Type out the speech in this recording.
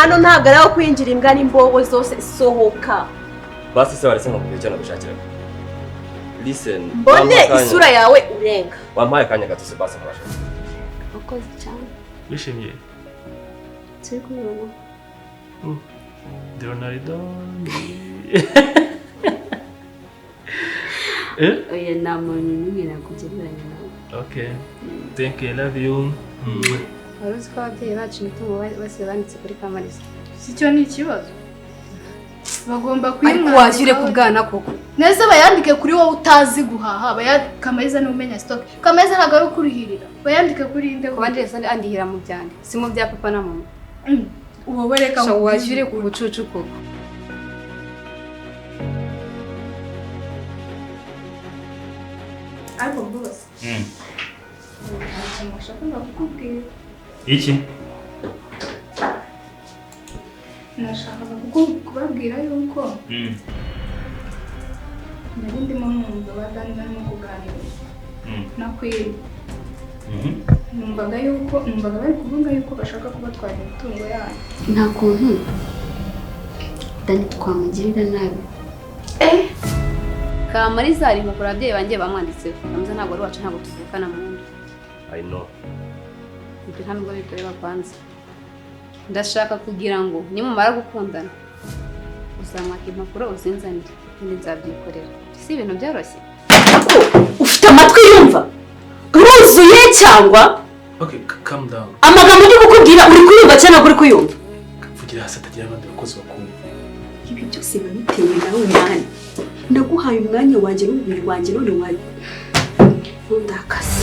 Hano ntabwo ari aho kwinjira imbwa n'imbogo zose, sohoka. Basi se waretse nkakubwira icyo nagushakiraga? Listen. Mbone Wampaye akanya. Isura yawe urenga. Wampaye akanya gato se basi nkabasha. Wakoze cyane. Wishimye? Turi kubibona. Ndi Ronaldo. Eh? Oya, nta muntu n'umwe nakugereranya nawe. Okay. Thank you, I love you. Wari uzi ko ababyeyi bacu imitungo bose banditse kuri Kamariza? Si cyo ni ikibazo, bagomba Ariko kuyimwandikaho. washyire ku bwana koko. Nese bayandike kuri wowe utazi guhaha? Kamariza niwe umenya stock. Kamariza ntabwo ari ukuruhirira. Bayandike kuri inde? Ku bandi rero andihira mu byanjye, si mu bya papa na mama. Wowe reka Sha nkubwire. washyire ku bucucu koko. Ariko rwose nta kintu nashakaga kukubwira. Iki? Nashakaga kubabwira yuko nari ndimo numva ba Dani barimo kuganira na Queen. Numvaga bari kuvuga yuko bashaka kubatwara imitungo yanyu. Nta kuntu Dani twamugirira nabi. Kamariza hari impapuro ababyeyi banjye bamwanditseho. Kamariza ntabwo ari uwacu, ntabwo tuvukana mu nda. I know. Ibyo nta nubwo bitureba kwanza. Ndashaka kugira ngo nimumara gukundana uzamwaka impapuro uzinzanire, ibindi nzabyikorera. Si ibintu byoroshye. Ufite amatwi yumva? Uruzuye cyangwa? Okay, calm down. Amagambo ndi kukubwira uri kuyumva cyangwa ntabwo uri kuyumva? Vugira hasi atagira abandi bakozi bakumva. Ibi byose biba bitewe nawe mwana. Ndaguhaye umwanya wanjye n'umubiri wanjye, none wawe ntundakaze.